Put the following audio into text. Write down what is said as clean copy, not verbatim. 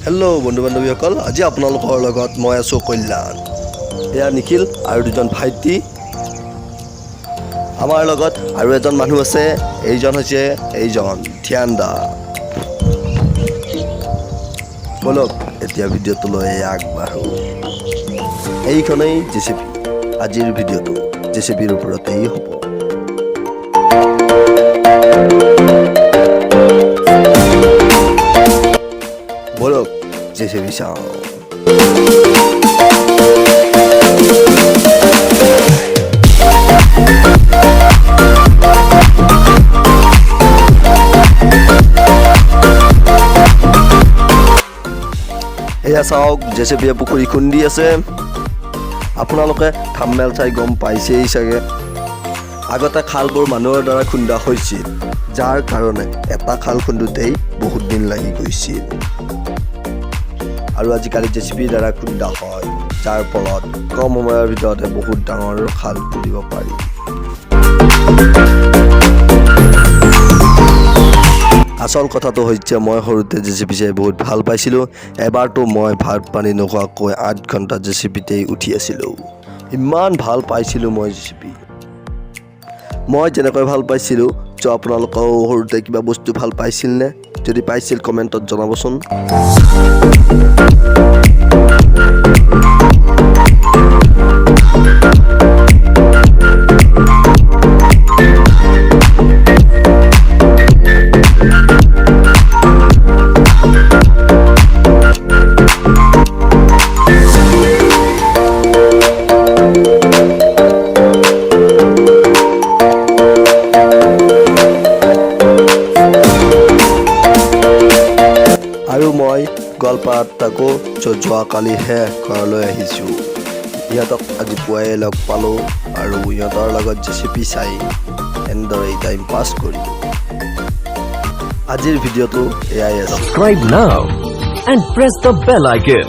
Hello' বন্ধু বান্ধৱীসকল, আজি আপোনালোকৰ লগত মই আছোঁ কল্যাণ, এয়া নিখিল আৰু দুজন ভাইটি। আমাৰ লগত আৰু এজন মানুহ আছে, এইজন হৈছে এইজন ধ্যান দা। ব'লক, এতিয়া ভিডিঅ'টোলৈ আগবাঢ়ো। এইখনেই জেচিপি। আজিৰ ভিডিঅ'টো জেচিপিৰ ওপৰতেই হ'ব। ব'লক, জেচিপি চাওঁ। এয়া চাওক, জেচিপিয়ে পুখুৰী খুন্দি আছে। আপোনালোকে থাম্বনেল চাই গম পাইছেই চাগে। আগতে খালবোৰ মানুহৰ দ্বাৰা খুন্দা হৈছিল, যাৰ কাৰণে এটা খাল খুন্দোতেই বহুত দিন লাগি গৈছিল। আৰু আজিকালি জেচিপিৰ দ্বাৰা খুন্দা হয়, যাৰ ফলত কম সময়ৰ ভিতৰতে বহুত ডাঙৰ খাল খুন্দিব পাৰি। আচল কথাটো হৈছে, মই সৰুতে জেচিপি চাই বহুত ভাল পাইছিলোঁ। এবাৰতো মই ভাত পানী নোখোৱাকৈ 8 ঘণ্টা জেচিপিতেই উঠি আছিলোঁ। ইমান ভাল পাইছিলোঁ মই জেচিপি। মই যেনেকৈ ভাল পাইছিলোঁ, চ' আপোনালোকেও সৰুতে কিবা বস্তু ভাল পাইছিলনে? যদি পাইছিল, কমেণ্টত জনাবচোন। আৰু মই গোৱালপাৰাত থাকোঁ, চ' যোৱাকালিহে ঘৰলৈ আহিছোঁ। ইহঁতক আজি পুৱাই লগ পালোঁ আৰু ইহঁতৰ লগত জেচিপি চাই এনেদৰেই টাইম পাছ কৰিলোঁ। আজিৰ ভিডিঅ'টো এয়াই আছিল। Subscribe now and press the bell icon.